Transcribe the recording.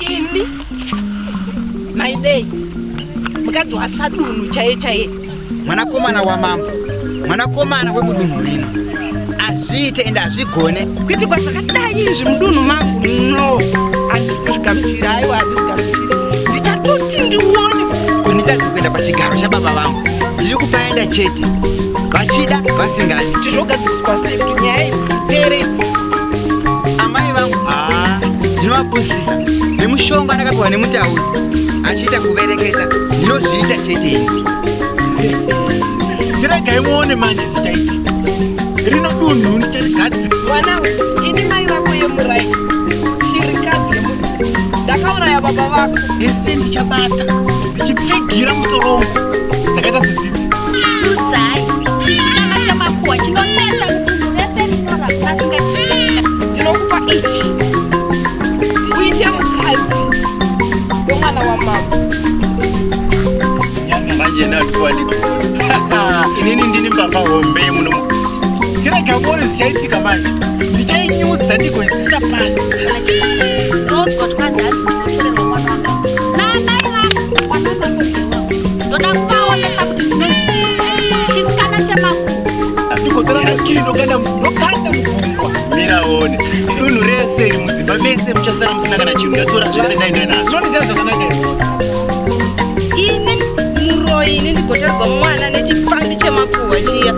Ini Maidei mukadzi waSadunhu chaiye chaiye. Mwanakomana wamambo, mwanakomana wemudunhu rino azviite ende hazvigone. Kuitikwa zvakadai izvi mudunhu mangu no, handisi kuzvigamuchira, aiwa handisi kugamuchira. Ndichatoti ndione. Kunditadza kuenda pachigaro chababa vangu, ndiri kupaenda chete, vachida vasingadi. Tizvogadziriswa sei kuti nyaya idzi dzipere idzi? Amai vangu haa ndinovapusisa nemushonga ndakapiwa nemutauri achiita kuvereketa, ndinozviita chete ini. Chiregai muone manje zvichaitika. Rino dunhu ndicharigadzira. Mwanangu, ini mai vako yemurai, shirikadzi yemunhu. Ndakauraya baba vako. Ese ndichabata ndichipfigira mutorongo ndakaita sedzidzi. Dudzai, chisikana chemakuhwa chinonetsa mudunhu rese rinorapwa asingachizivi. Ndinokupa ichi uite mukadzi wemwana wamambo. Manje ndatuwa ndikuona. Inini ndini mbavha hombe yemuno. Chirega muone zvichaitika manje. Ndichainyudza ndigoidzisa pasi. Ndozwa twanzi hanzi ndinotorerwa mwana wangu naamai vangu, mwana wamambo ndewangu. Ndoda kuvaonesa kuti ndinonzi chisikana chemakuhwa. Ndigotora makiri ndokanda ndokanda mugungwa. Mira one. Dunhu rese iri mudzimba mese muchasara musina kana chinhu ndatora zvese ndaenda nazvo. Zvinondiziva zvakanaka here? Ini muroyi, ini ndigotorerwa mwana nechipandi chemakuhwa chiya.